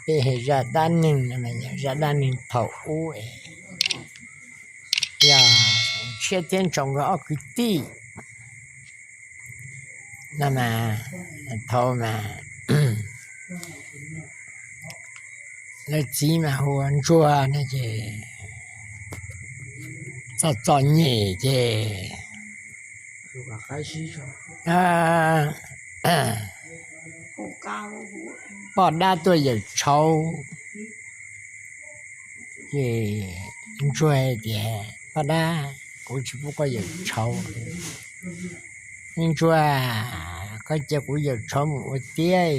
Peb hais zaj dab neeg no, zaj dab neeg thaum ub, yog Tshiab thiab Ntsaus nkawd ob kwv tij no mas, thaum mas lawv txiv mas hu ua Ntsuag no ces txom txom nyem ces poj dab tuaj yawm tshauv. Ces Ntsuag hais tias, Poj dab, kuv tsis pub koj yawm tshauv. Me Ntsuag, koj cia kuv yawm tshauv mus ua tiag.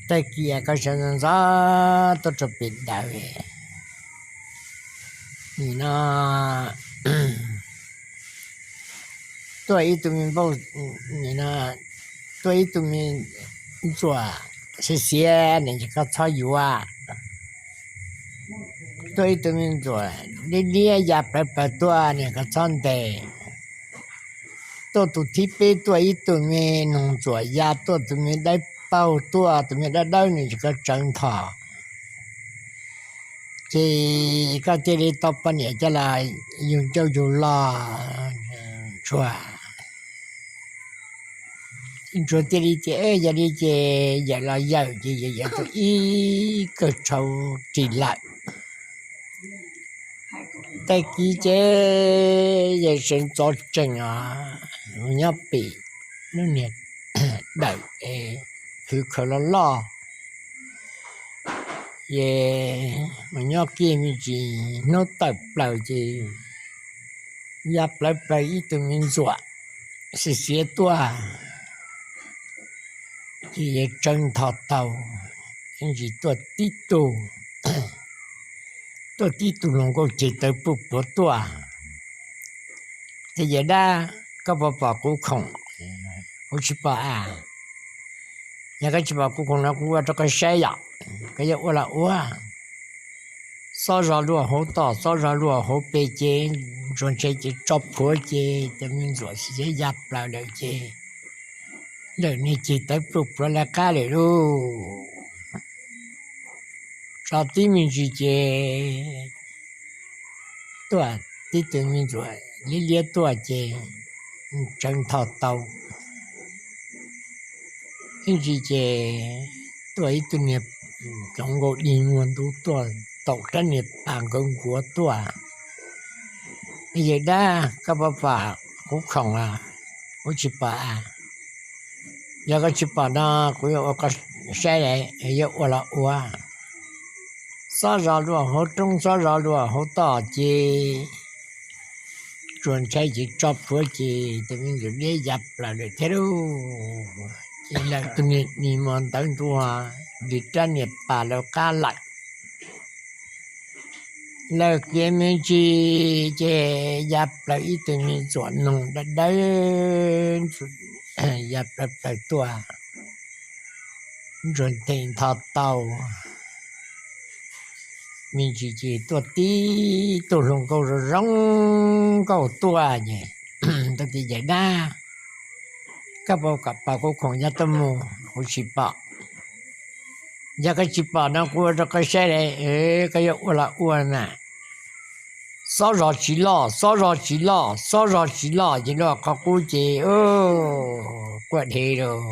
Tag kis koj sawv ntxov ntxov tuaj rau pem daws nim no tuaj ib tug me npauj, tuaj ib tug me ntxuam xiav xiav ne, koj txhob yuav. Tuaj ib tug me ntxuam liab liab ya plawv plawg tuaj ne, koj txhob ntes. Tuaj tus thib peb tuaj ib tug me noog ntxuam ya tuaj, tus me dawb paug tuaj, tus me dawb dawb ne, koj tsawv nthos. Ces koj thiaj li tau poj niam coj los yug ncauj yug lo. Ntsuag, Ntsuag thiaj li tias, Yog li ces yawm los yawm ces yawm yawm tau ib kawm tshauv ris lawm. Tag kis ces yawm sawv ntxov tsees os, mus nyob pem lub niag dawm es khwv khaws loj loj. Ces mus nyob kiag me ntsis hnub tawm plaws ces ya plawv plaws ib tug me ntxuam xiav xiav tuaj. Ces yawg tsawv nthos tau, ib ntsis tuaj tib tug, tuaj tib tug hluas nkauj ceg tawv pluj pluav tuaj. Ces yawm dab, koj puas pom kuv khoom? Kuv tsis pom a. Yog koj tsis pom kuv khoom no kuv ua rau koj saib yom, koj yuav ua los ua. Xob zog luaj hauv toj, xob zog luaj hauv pes ces ntsuag ntshai ces tso plhuav ces cov me ntxuam xiav ya plaws lawm ces lawm niag ceg tawv pluj pluav lawv qab lawm lauj. Tso tib me ntsis ces tuaj tib tug me ntxuam liab liab tuaj ces tsawv nthos tau. Ib ntsis ces tuaj ib tug niag hluas nkauj dig muag ntub tuaj taum rab niag pas nkaus nkuav tuaj. Yawm dab, koj puas pom kuv khoom a? Kuv tsis pom a. Yog koj tsis pom no kuv yuav ua koj saib, yuav ua los ua. Xob zog luaj hauv roob, xob zog luaj hauv toj ces ntsuag ntshai ces tso plhuav ces tus me ntxuam liab ya plaws lawm thiab lauj. Ces lawm tus niag dig muag ntawd ntua li rab niag pas lawv qab lawm. Lawm kiag me ntsis ces ya plaws ib tug me ntxuam noog dawb dawb ya plaws plaws tuaj, ntsuag nthe nthos tau. Me ntsis ces tuaj tib tug hluas nkauj zoo zoo nkauj tuaj ces tau tias, Yawm dab, koj puas kam pom kuv khoom nyob tuaj mus? Kuv tsis pom. Yog koj tsis pom no kuv ua rau koj saib, koj yuav ua los ua na. Xob zog tsis loj, xob zog tsis loj, xob zog tsis loj ces luaj qhov qub ces quaj dhev lauj.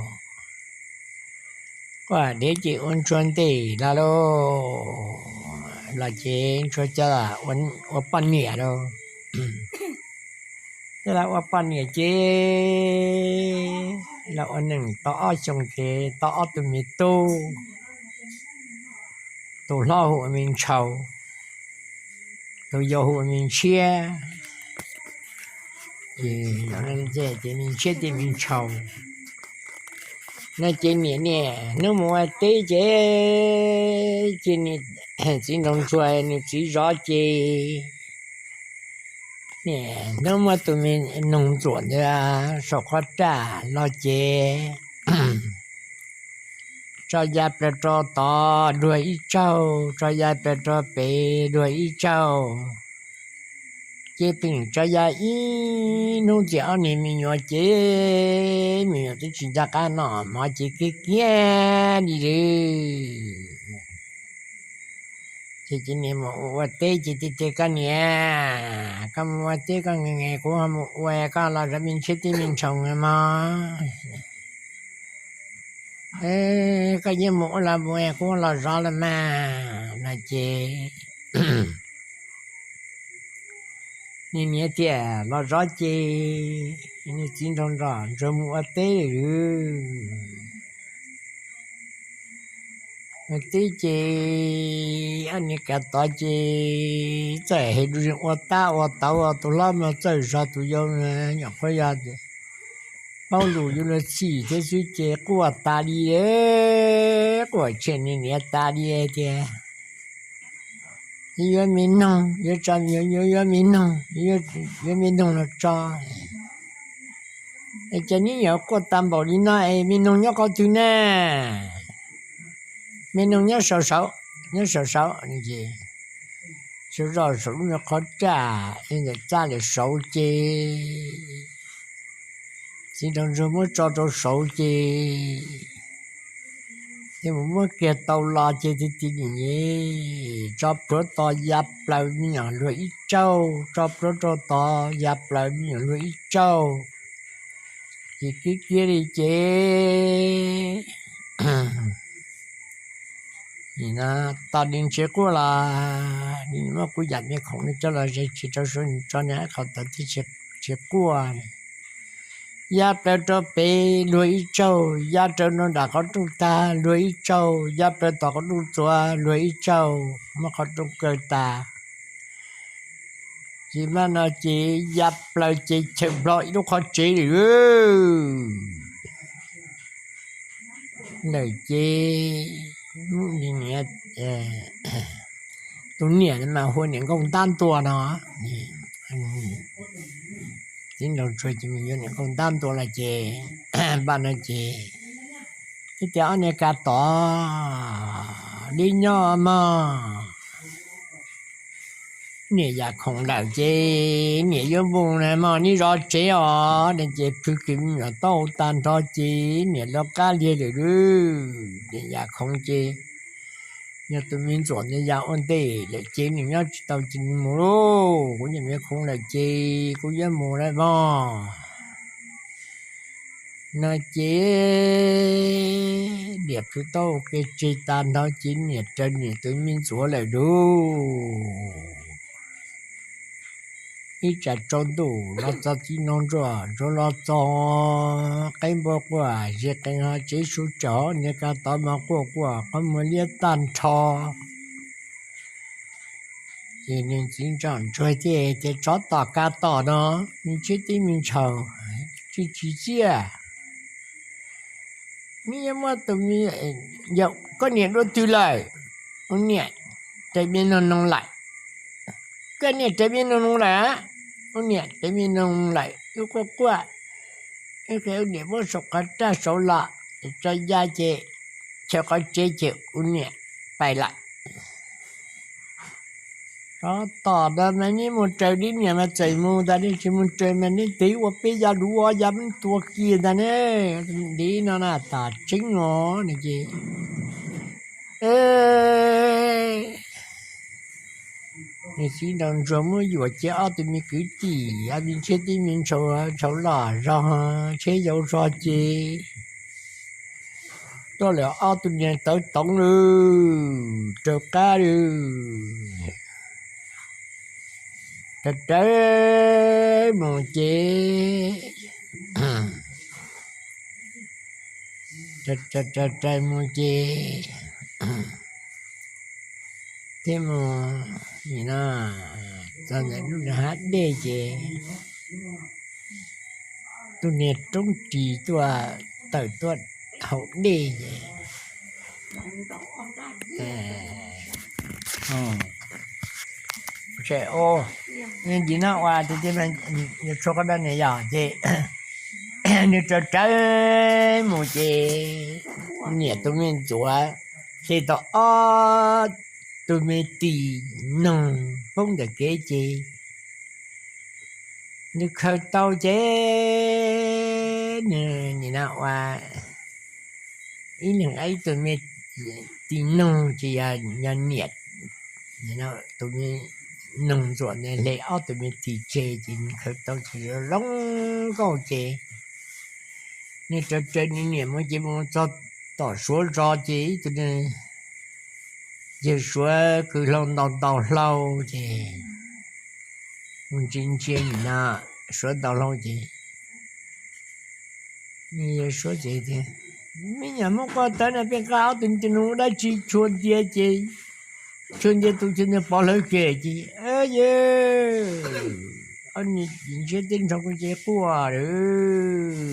Quaj dhev ces ua ntsuag ntej los lauj, los ces ntsuag coj ua poj niam lauj. Coj los ua poj niam ces los ua neej tau ob xyoos ces tau ob tug me tub. Tus hlob hu ua Me Ntshau, tus yau hu ua Me Ntshiab. Ces Me Ntshiab thiab Me Ntshau no ces niam niam hnub mus ua teb ces, ces niam txiv nraug ntsuag nws txiv zov ces niam hnub muab tus me noog ntxuam ntawd saum qhov raj los ces tso ya plaws rau tod duag ib tsaug, tso ya plaws rau pem duag ib tsaug. Ces pheej tso ya ib hnub txias ob niag me nyuam ces me nyuam twb tsis nco qab noj mov ces kiag kiag li lawm. Ces niam mus ua teb ces tias, Koj niam, koj mus ua teb koj nqis nqis kuv ho mus ua, koj los zov me ntsheb teb me ntshoo mog. Koj yeej mus ua los mus, kuv los zov los mas no ces niag niam tias, Los zov ces. Niag txiv nraug nrog ntsuag mus ua teb lawm. Ua teb ces ob niag kav tod ces txawj hem ua tab ua tauv, tus hlob mas txawj zog, tus yau nyuam qhuav yog paub lus yuav luag txhij thiab xwb ces quaj tas li, quaj tshem niag niam tas li tias, Yuav me noog, yuav tso, yuav, yuav me noog, yuav me noog los tso. Es cas neb yuav quaj tag npaum li no es me noog nyob qhov twg na? Me noog nyob saum saud, nyob saum saud. Ces zoj saum lub me qhov raj es ntawm txaj lawm saud ces txiv nraug ntsuag muab tso rau saud ces thiaj mus muab kiag tau los ces tig tig nim tso plhuav tos ya plaws me nyuam luag ib tsaug, tso plhuav rau tod ya plaws me nyuam luag ib tsaug. Ces kiag kiag li ces nim no tos nws tsis quaj los nws muab kuv yam me khoom no coj los zes tsis rau suav nws tso nws qhov tod thiaj tsis quaj. Ya plaws rau pem luag ib tsaug, ya plaws rau nram qhov rooj tag luag ib tsaug, ya plaws tom qhov rooj txuas luag ib tsaug, muab qhov rooj kaw tas. Ces maj no ces ya plaws ces chaws nplho ib lub qhov tsev lawm. Lawm ces tus niam mas hu ua niam nkauj ntab ntua no. Txiv nraug ntsuag ces mus yuav niam nkauj ntab ntua los ces npaj no ces thiaj tias, Ob niag kav tod, deb nyob mog. Niam yam khoom lawm ces niam yuav mus na mog, neb zov tsev os. Ces plhws kiag me nyuam taub hau tag nrho ces niam lawv qab liag lawm lauj. Niam yam khoom ces yog tus me ntxuam ntawd ya ua ntej lawm ces nws nyob tsis tau ces nws mus lauj. Kuv niam me khoom lawm ces kuv yuav mus lawm mog. No ces niam plhws taub hau kev tseg tag nrho ces niam raws niam tus me ntxuav lawm lauj. Ib tsam tsaus ntuj los txog txiv nraug ntsuag, ntsuag los txog qeeb npua quaj zes qees ho tsev su tsawm, niag kav tod mas quaj quaj qhov muag liab tag nrho. Ces niag txiv nraug ntsuag thiaj tias, Tsov tom kav tom no, me ntsheb teb me ntshoo, tsis tsim txiaj. Neb yuav muab tus me, koj niam dua twg lawm? Ua niam raws me noog noog lawm. Koj niam raws me noog noog lawm. Ua niam raws me noog lawm, wb quaj quaj, wb qhia ua niam muab saum qhov raj saud los, tso ya ces chaw qhov tsev ces ua niam pais lawm. Tsov tom no mas neb mus raws neb niam mas txawm mus ntag, neb tsis mus raws mas neb tes ua peb ya luv ya me tua kiag ntag ne. Ntev no na tas tseeb os no ces niag txiv nraug ntsuag muab yuam cia ob tug me kwv tij, ob me ntsheb teb me ntshoo, ntshoo loj zog, ntsheb yau zog ces tuaj lawm ob tug niag tawv toov lawm, raws qab lawm. Raws raws mus ces, raws raws mus ces thiaj mus, nim no txog ntawm lub hav dej ces tus niag roob ris tuaj tawm tuaj haus dej ces, nim no ua tias yuav tshuav qhov dab niag yog ces nws raws rawv mus ces niam tus me ntxuav ces tau ob tug me tis noog poob ntawm kev ces Nws khaws tau ces nws nim no ua ib leeg ib tug me tij noog ces yog niam, tus me noog ntxuam ntawd hle ob tug me tij tseg ces nws khaws tau ces zoo nkauj ces nws raws raws nws niam mus ces mus txog tom Suav zos ces ib tug yawg Suav kws hlau ntau ntau hlau ces mus ntsia ntsia nim no Suav ntau hlau ces nws yawg Suav ces tias, Me nyuam Hmoob, koj tawv na, peb nqa ob tug me tij noog ua dab tsi? Tshua ntia ces, tshua ntia tus, tshua ntia pov hlawv kiag ces, yawg, ob niag txiv ntshiab teb nrho kuj ces quaj lawm.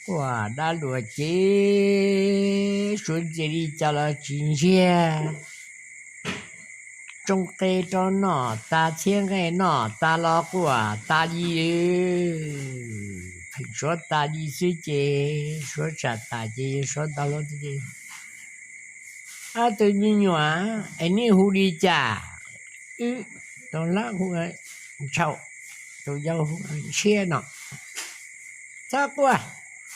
Quaj dab luag ces Suav ntsia li cas los tsis ntsiag. Tsoo qe rau noj tas, txhiab nqaij noj tas los quaj tas li, pheej Suav tas li xwb ces Suav tsam tas ces Suav ntau hlau tias, Ob tug me nyuam es neb hu li cas? Wb tus hlob hu Ntshaum, tus yau hu Ntshiab no. Txhob quaj,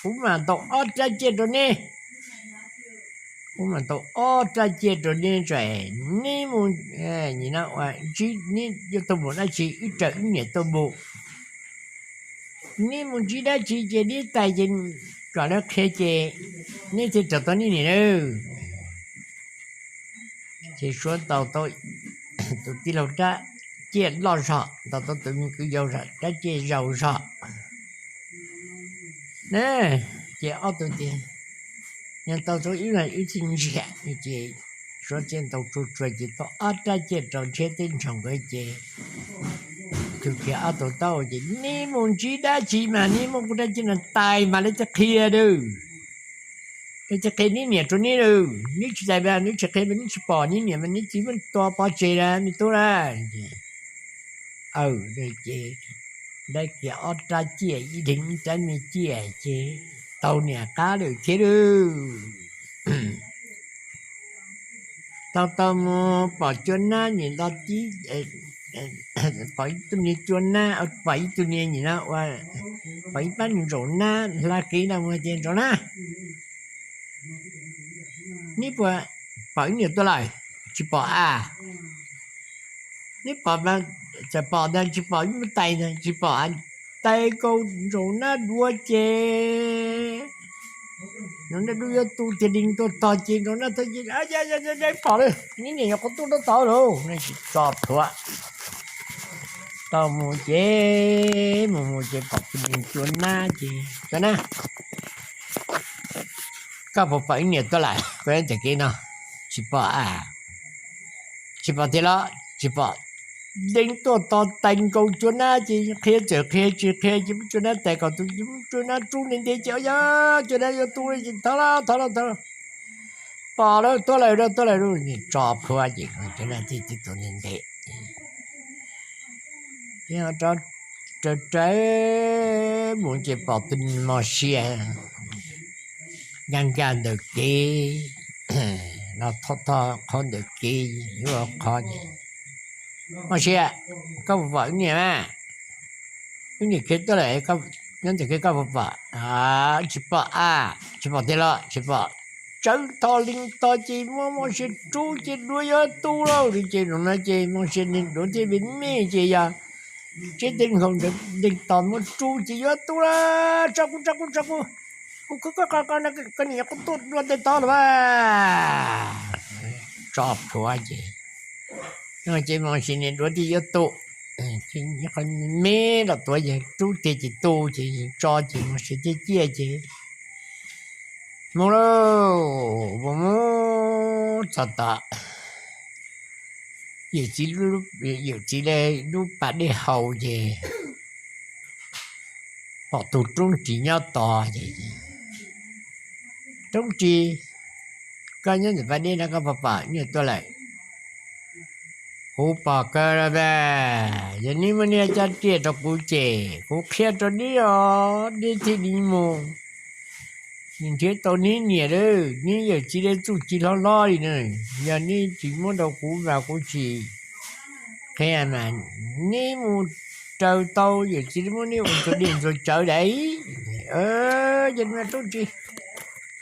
kuv mam ntaus ob rab ciaj rau neb. Kuv mam ntaus ob rab ciaj rau neb tso, neb mus, nim no ua ntsib neb yuav tuaj mus dab tsi wb raws wb niam tuaj mus. Neb mus ntsib dab tsi ces neb tais ces kom lawv qhia ces neb thiaj raug tau neb niam lawm. Ces Suav ntaus tau tus tij laug rab ciaj loj zog, ntaus tau tus me kwv yau rab ciaj zaus zog. Ces ob tug tias, Yog ntaus tau ib los wb thiaj ntsiag. Ces Suav thiaj ntaus tsuag tsuag ces tau ob rab ciaj rau Ntshiab teb ntshaus nkawd ces tug kiag ob tug taub hau ces, Neb mus ntsib dab tsi mas neb muab kuv rab ciaj no tais mas lawv thiaj qhia lawm. Lawv thiaj qhia neb niam rau neb lawm. Neb tsis tais mas neb tsis qhia mas neb tsis pom neb niam mas neb txiv muab tua pov tseg na me tub na. Aw, ces ntaus kiag ob rab ciaj, ib leeg ib rab me ciaj ces tau niam qab lawm thiab lawm. Tau tau mus pom cua nab nim no tib, pom ib tug niag cua nab, pom ib tug niag nim no ua, pom ib pab ntsaum nab hla kev no mus tias, Ntsaum nab, neb puas pom wb niam tuaj lawm? Tsis pom a. Neb pom, txawm pom ntag tsis pom wb muab tais ntag tsis pom. Tais nkaus ntsaum nab duav ces ntsaum nab duav yuav tu tiag li tuaj tog ces ntsaum nab tog ces, Pom lawm, neb niam nyuam qhuav tuaj rau tod lawm. Tso plhuav tau mus ces mus mus ces pom tus niag cua nab ces, Cua nab, koj puas pom wb niam tuaj lawm? Koj tes kev no. Tsis pom a. Tsis pom tiag los? Tsis pom. Deev tuaj tog tais nkaus cua nab ces qhia txawm qhia tsis qhia ces muab cua nab tais kom tus, muab cua nab rub ntev ntev ces, Yog cua nab yuav tu ces thov los thov los thov los. Pom lawm, tuaj lawm, tuaj lawm. Tso plhuav ces cua nab thiaj tib tug ntev ntev. Thiab raws raws mus ces pom tus mos sia nkag nkag ntawm kev, los thoj thoj qhov ntawm kev, yuav qhov ces, Mos sia, koj puas pom wb niam mas? Wb niam khiav tuaj lawm, nyob ntawm kev koj puas pom? Tsis pom a. Tsis pom tiag los? Tsis pom. Tsawv tho lees tho ces muab mos sia rub ces duav yuav tu lauj. Ces zaum no ces mos sia niag duav thiaj me me ces yog Ntshiab teb nkaus ntawd deev tog muab rub ces yuav tu lawm. Tso kuv, tso kuv, tso kuv. Kuv khwv koj qhov ko, koj niam yuav qhuav tuaj dua tes tod lawm a. Tso plhuav ces, ces mos sia niag duav thiaj yuav tu. Qhov me los tuav ces rub tiag ces tu ces tso ces mos sia ciaj ciaj ces mus lauj, mus mus txog tom yawm txiv, yawm txiv lub pas dej haus ces pom tus roob ris nyob tos ces, Roob ris, koj nyob ntawm pas dej no koj puas pom wb niam tuaj lawm? Kuv pom kawg los mas, yog neb muab neb caj riaj rau kuv ces kuv qhia rau neb os, neb thiaj li mus. Nws nrhiav tau neb niam lawm, neb yawm txiv lawv txuj ci hlob hlob li na. Yog neb tsis muab rau kuv mas kuv tsis Qhia mas neb mus raws tau yawm txiv muab neb ua ntxuag dej ntxuag cawv daim. Yog li mas Roob Ris,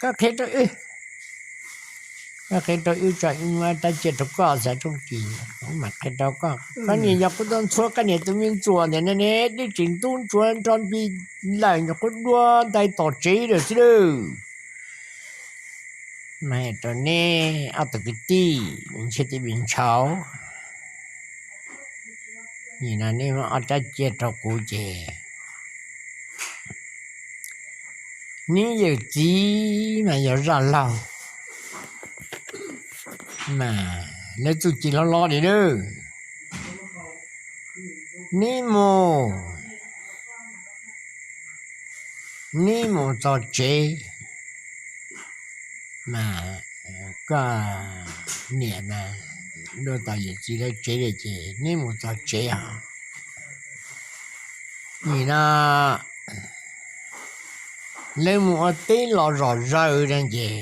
koj qhia rau wb, koj qhia rau wb tso, wb muab rab ciaj rau koj xwb Roob Ris, wb mam qhia rau koj. Koj niam yog kuv tau ntxhua koj niam tus me ntxuam ntawm no ne, twb tseem ntub ntsuav nrov npis lawm, nyuam qhuav dua ntais tom tsev lawm xwb lauj. Mas rau neb ob tug kwv tij, me ntxhais thiab me ntxhais, nim no neb muab ob rab ciaj rau kuv ces neb yawm txiv mas yog zaj laug, mas lawv txuj ci hlob hlob li lawm. Neb mus, neb mus txog tsev mas koj niam mas dua tau yawm txiv lawv tsev lawm ces neb mus txog tsev os. Nim no lawv mus ua teb los zom zaws no ces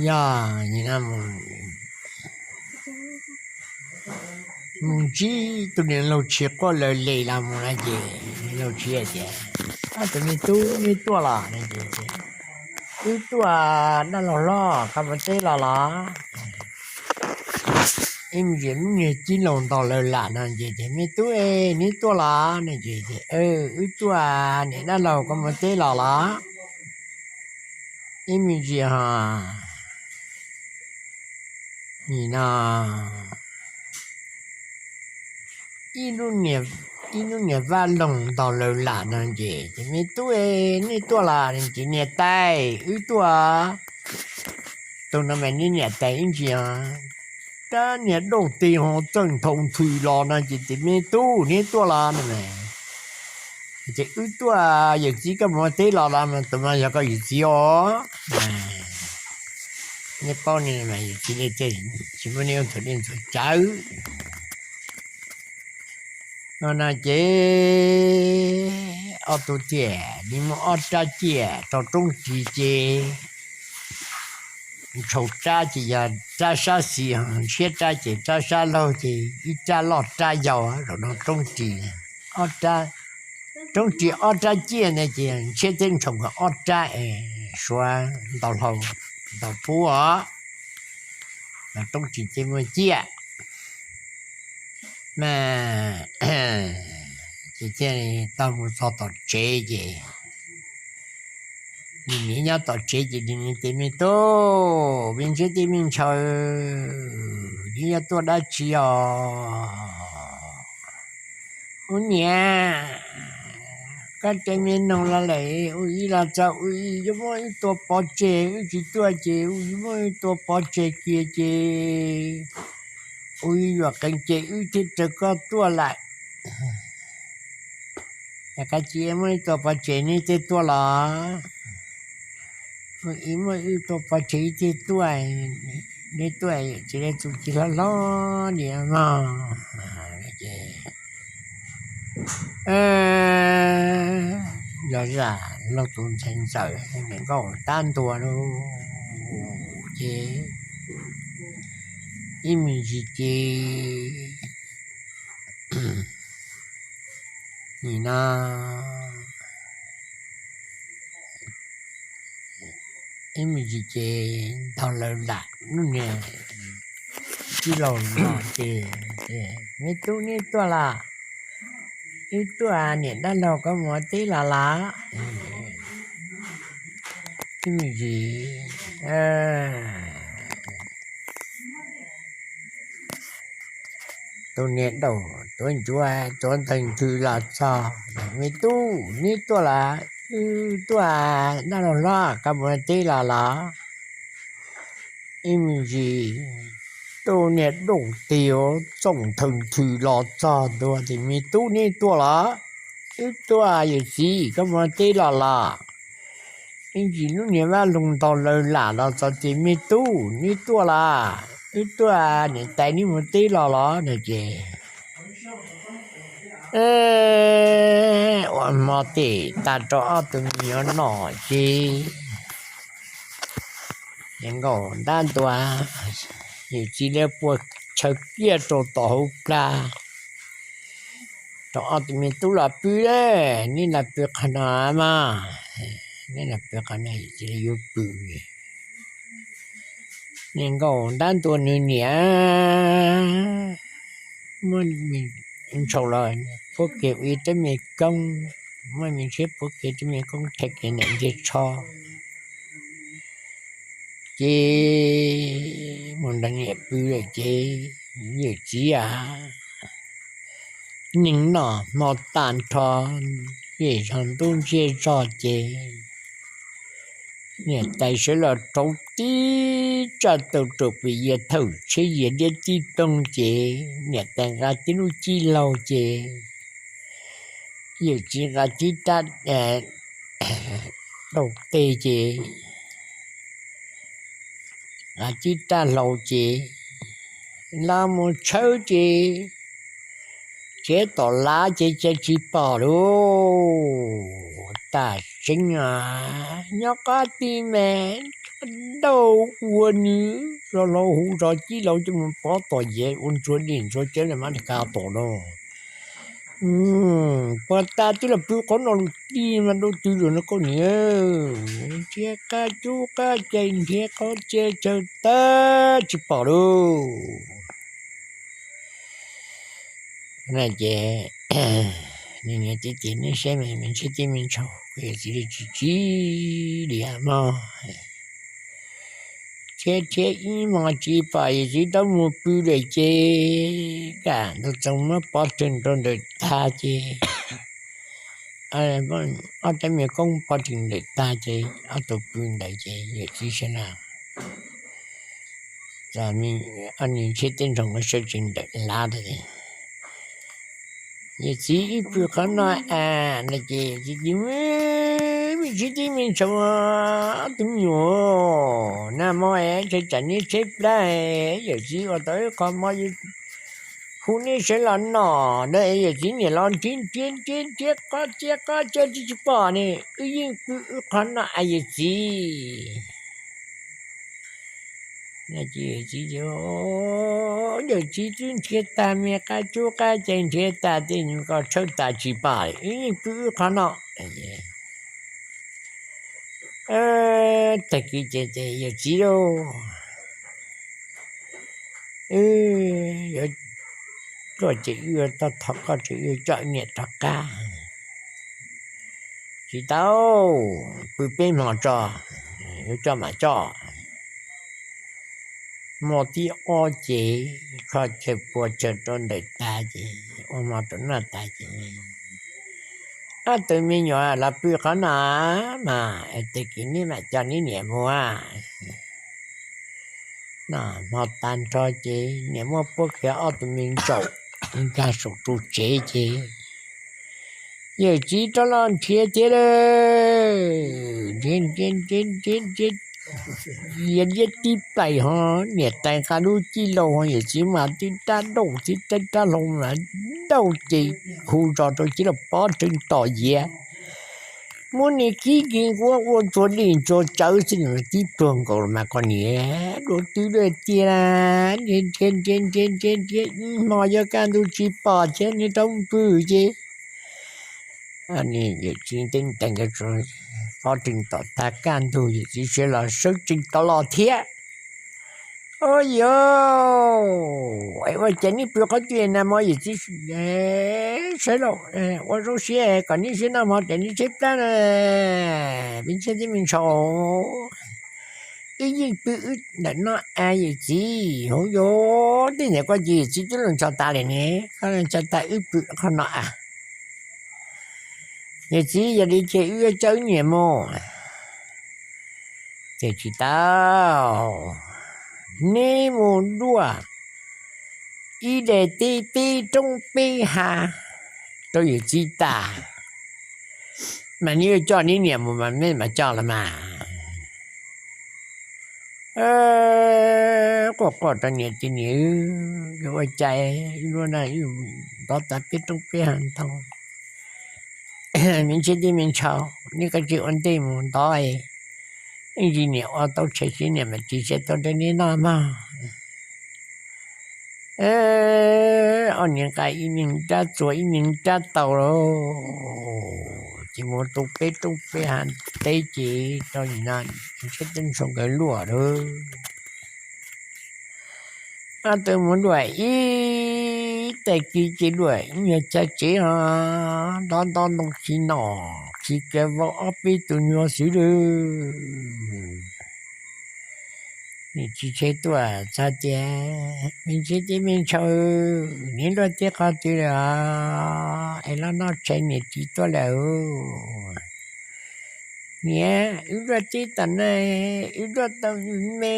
yog nim no mus ntsib tus niam laug Tshis quaj laws les los mus no ces niam laug Tshis tias, Tus me tub, neb tuaj los? Wb tuaj, dab laug hlob, koj mus teb los los? Ib me ntsis lub niag cib laus ntaus lawv lam no ces tias, Me tub, neb tuaj los? No ces, Wb tuaj, niam dab laug, koj mus teb los los? Ib me ntsis ho nim no ib lub niag vaj loog ntaus lawv lam no ces, Me tub, neb tuaj los? Ces, Niam tais, wb tuaj. Tus no mas neb niam tais ib ntsis, rab niag dauj tes ho txawj nthoo nthwm los no ces tias, Me tub, neb tuaj los? No ces, Wb tuaj, yawm txiv, koj mus teb los los? Mas tus no yog koj yawm txiv os. Neb paub ne, yawm txiv tsis muab neb ua ntxuag dej ntxuag cawv no. No ces ob tug thiaj li muab ob rab ciaj rau Roob Ris ces ntshaus rab ces yog rab sab xis, ntshiab rab ces rab sab laug ces ib rab loj rab yau. Zaum no Roob Ris, Roob Ris ob rab ciaj ntawd ces ntshiab thiab ntshaus nkawd ob rab es suav ntaus hlau ntaus pub os. Mas Roob Ris thiaj muaj ciaj mas ces thiaj tau mus txog tom tsev ces nws niam nyob tom tsev ces nws niam tias, Me tub, me ntxhais thiab me ntxhais, neb yuav tuaj dab tsi os? Ub niam, koj cov me noog los lawm, ua ib los txog ua ib yuav muab wb tua pov tseg, wb tsis tuaj ces ua ib muab wb tua pov tseg kiag ces ua ib yuam qees ces wb thiaj raws koj tuaj lawm. Yog koj tsis muab wb tua pov tseg neb thiaj tuaj los? Ua ib muab wb tua pov tseg wb thiaj tuaj, neb tuaj tsis txuj ci hlob hlob li mog. Ces zaj laug tus ntxhais ntxawm niam nkauj tab ntua lauj, ces ib me ntsis ces nim no ib me ntsis ces ntaus lawv lam, lub niag tij laug los ces, Me tub, neb tuaj los? Wb tuaj, niam dab laug, koj mus teb los los? Ib me ntsis tus niam dauj tuav ncuav tuav ntxhais nthwv los txog, Me tub, neb tuaj los? Wb tuaj, dab laug hlob, koj mus teb los los? Ib me ntsis tus niam dauj tis txooj nthwv nthwv los txog ntua ces, Me tub, neb tuaj los? Wb tuaj, yawm txiv, koj mus teb los los? Ib ntsis lub niag vaj loog ntaus lawv lam los txog ces, Me tub, neb tuaj los? Wb tuaj, niam tais, neb mus teb los los? No ces ua hmo tes tag rau ob tug me nyuam noj ces niam nkauj ntab ntua, yawm txiv lawv puag chaw kiag rau tom hauv plag, rau ob tug me tub los pw, nej los pw qhov no mas, nej los pw qhov no, yawm txiv yuav pw. Niag nkauj ntab ntua nws niam, muab me ntshau los puab kiag ua ib rab me koob, muab me ntshiab puab kiag rab me koob, thaiv kiag niam ntiag tsho, ces mus nrog niam pw lawm ces, yawm txiv a, neeg noj hmo tag nrho, yeej zog ntub ntsiag zog ces niam tais sawv los rauv tib tsaj tau rau pem yias thawj tsheb yias diab tib toog ces niam tais nqa tib lub cib laug ces yawm txiv nqa tib rab lauj teg ces nqa tib rab hlau ces los mus tshawb ces tsev tom lav ces cas tsis pom lauj. Tam seeb a, nyob qab ti mas dauj ua nws zos laus hu zos cib laus coj mus pov tom yias ua ntsuag dej ntsuag cawv li mas li ka tom lauj. Puag ta twb los pw qhov no lus tij mas dau twg lawm no koj niam. Nrhiav qab cub qab cai nrhiav qhov txhia chaw tag tsis pom lauj. Na ces niam txiv ces neb saib me ntsis tib me ntshau, kuv yawm txiv li tsis tsis li mog. Thiab thiab ib hmos tsis pom yawm txiv rov mus pw lawm ces kam ntug txoos muab pov rwg rau ntawm tag ces ob rab me koob pov rwg ntawm tag ces ob tug pw ntawd ces yawm txiv sawv los, ob niag ntshiab tib ntshau sawv tsees ntawm lav. Yawm txiv wb pw qhov no a, no ces yawm txiv tias, me ntsis tib me ntshau, ob tug me nyuam, nag hmo es tsam neb tshaib plab, yawm txiv ua tau ib qho mov hu neb sawv los noj na. Yawm txiv niam los nrhiav nrhiav nrhiav nrhiav qhov txhia qhov chaw tsis pom ne, wb yeej pw wb qhov no a yawm txiv. Yawm txiv, yawm txiv twb nrhiav tag me qab cub qab cai nrhiav tag tej nyuag ko tshawb tas tsis pom, wb yeej pw wb qhov no. Tag kis ces yawm txiv lauj, wb yuav tuaj ces wb yuav tuaj thov koj ces wb yuav coj wb niam rov qab. Tsis tau, pw peb hmo tso, yuav coj mam coj. Hmo thib ob ces kho chaw pua chaw rau ntawm tas ces ua hmo rau noj tas ces, ob tug me nyuam los pw qhov no mas, tag kis neb mam coj neb niam mus. Noj hmo tas nrho ces niam muab puab kiag ob tug me ntsaum nkag saum ru tsev ces yawm txiv rov los nrhiav thiab lauj. Nrhiav nrhiav nrhiav nrhiav nrhiav, yawm txiv tib plais ho niam tais nqa lub cib laug ho yawm txiv mas tib rab dauj tib rab hlau mas dauj ces hu zos rau txiv los pov rwg tom yias. Muab niag kib kis nquab ua ntsuag dej ntsuag cawv xwb tib pluag nkaus los mas koj niam, dua twg dua tiag, nrhiav nrhiav nrhiav nrhiav nrhiav ib hmo yuav kaj ntug tsis pom thiab nws rov pw ces yawm txiv teb tais nkawd pov rwg tom tag kaj ntug yawm txiv sawv los sawv tsees tau los thiab. Ua yog, ua cas neb pw qhov twg na mo yawm txiv sawv los ua zoo siab kom neb sib noj hmo ces neb tshaib plab na, me ntsis tib me ntshau. Wb yeej pw wb ntawm no a yawm txiv. Hauv yog tej niam koj ces yawm txiv twb los ncho tas lawm ne, koj los ncho tas wb pw qhov no a. Yawm txiv yog li ces wb yuav coj wb niam mus. Ces tsis tau, neb mus duaj ib daim teb peb roob peb hav rau yawm txiv tas, mas neb yuav coj neb niam mus mas neb mam coj los mas. Quaj quaj rau niam tias niam, yuav ua cas, ib lub no ntov tas peb roob peb hav ntau, me ntsis tib me ntshau, neb kav tsij ua ntej mus ntov, ib ntsis niam ua tau tshais ces niam mam ris siab tuaj nrog neb noj mog. Ob niag nqa ib niag rab txuas ib niag rab taus lawm, ces mus tu peb roob peb hav teb ces rau nim no Ntshiab Teeb Ntshoo nkawd luaj lawm. Ob tug mus luaj ib tag kis ces luaj ib nyuag chaw tsev ho nto nto ntoo khi nom khi kaw vau ob peb tug nyuag xwb lawm. Nim tsis tseg tuaj txog tias, Me Ntshiab thiab Me Ntshaw, neb luaj teb qhov twg lawm es los noj tshais, niam txiv tuaj lawm. Niam, wb luaj teb tom no, wb luaj tau me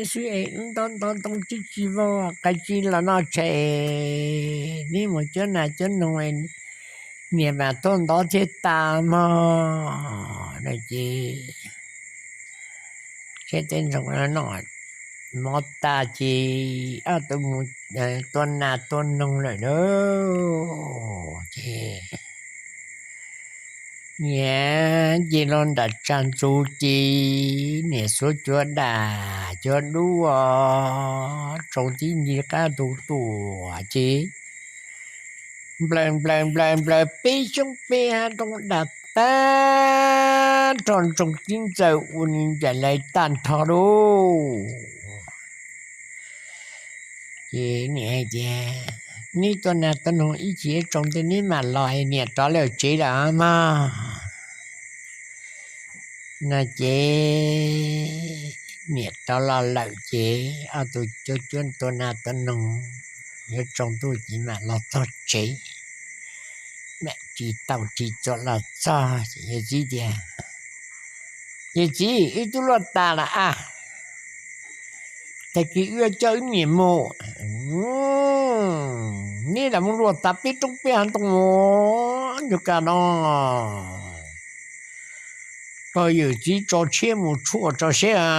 xwb es wb nto nto ntoo tsis tsis vau, qab tsis los noj tshais, neb mus cuab nas cuab noog, niam mam tuaj ntov thiaj tas mog. No ces Ntshiab Teeb Ntshoo noj mov tas ces ob tug mus tua nas tua noog lawm lauj. Ces niam ces los nram tsag ntxuv ces niam xuav cua dam cua dub tsaus tib ncig qab ntug tuaj ces nplawm nplawm nplawm nplawm peb xyoob peb hav roob dam tag nrho, ntsoog tib ntxaws ua nws ncaim lais tag nrho lauj. Ces niam hais tias, Neb tua nas tua noog ib chim tsaus ntuj neb mam los, niam rov lawm tsev lawm mog. No ces niam rov los lawm ces ob tug cuab cuab tua nas tua noog, yuav tsaus ntuj ces mam los txog tsev, mam tsis tau tsis txuam los txog. Yawm txiv tias, Yawm txiv, wb twb luaj tas lawm a, tag kis wb coj wb niam mus, neb lam mus luaj tas peb roob peb hav ntoo mus, nyuag kaj no pog yawm txiv tso tshiab mus tshuaj tso seb a.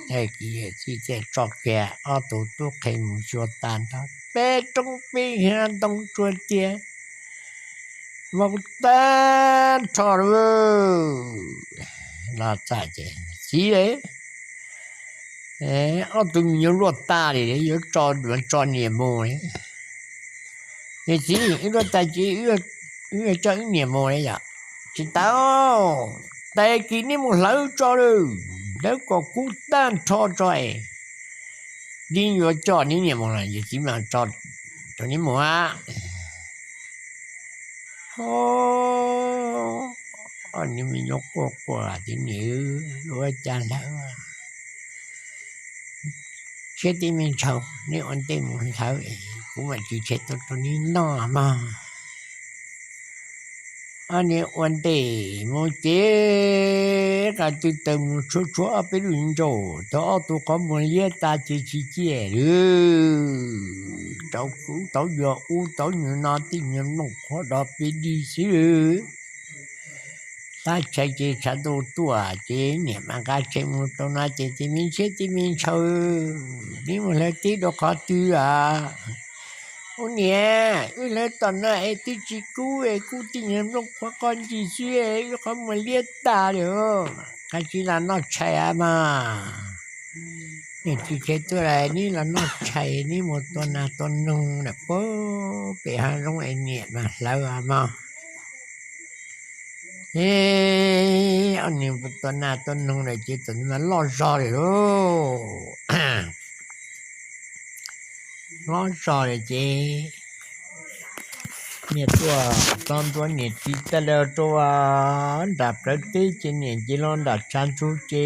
Tag kis yawm txiv thiaj tso kiag ob tug tub qhe mus xyuas tas nrho peb roob peb hav ntoo tsuag tiag, vau tag nrho lawm. Los txog ces, Txiv, ob tug me nyuam luaj tas li, yuav tso niam mus. Yawm txiv, wb luaj tas ces wb coj wb niam mus yom? Tsis tau, tag kis neb mus hlawv tso lawm, hlawv kom kub tag nrho tso, neb yuav coj neb niam mus los yawm txiv mam tso neb mus. Ob niag me nyuam quaj quaj tias, Niam, ua cas hlawv? Ntshiab thiab Me Ntshaw, neb ua ntej mus hlawv, kuv mam tsis tseg tuaj rau neb noj mog. Ob niag ua ntej mus ces qas twg taws mus tshuab tshuab ob peb lub ntsauj, tau ob tug qhov muag liab tas ces tsis ciaj lawm. Tauv kub tauv yuag ub tauv nyuag no, tib nyuag nplooj qhuav dov peb dig xwb. Tab tshais ces tshav ntuj tuaj ces niam mam nqa tshais mus rau no ces, Ces Me Ntshiab thiab Me Ntshaw, neb mus hlawv teb rau qhov twg a? Ub niam, wb hlawv tom no es twb tsis kub es kub tib nyuag nplooj qhuav qoj ncig xwb, wb qhov muag liab tas lawm, qas tsis los noj tshais a mog. Niam tsis tseg tuaj lawm, neb los noj tshais, neb mus tua nas tua noog lawm puag pem hav zoov es niam mam hlawv a mog. Ces ob niag tua nas tua noog lawm ces txawm loj zog lawm lauj. Loj zog lawm ces niam tuaj txog ntua niam txiv tag lawm rau nram plawv teb ces niam nce los nram tshav ntuj ces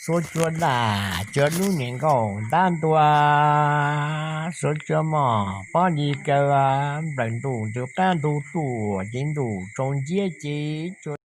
xuav cua dam cua dub, niam nkaum ntab ntua, xuav cua mom pob li kaw, nplawm ntuj ntws qab ntug tuaj ces ntuj tsaus nciab ces cua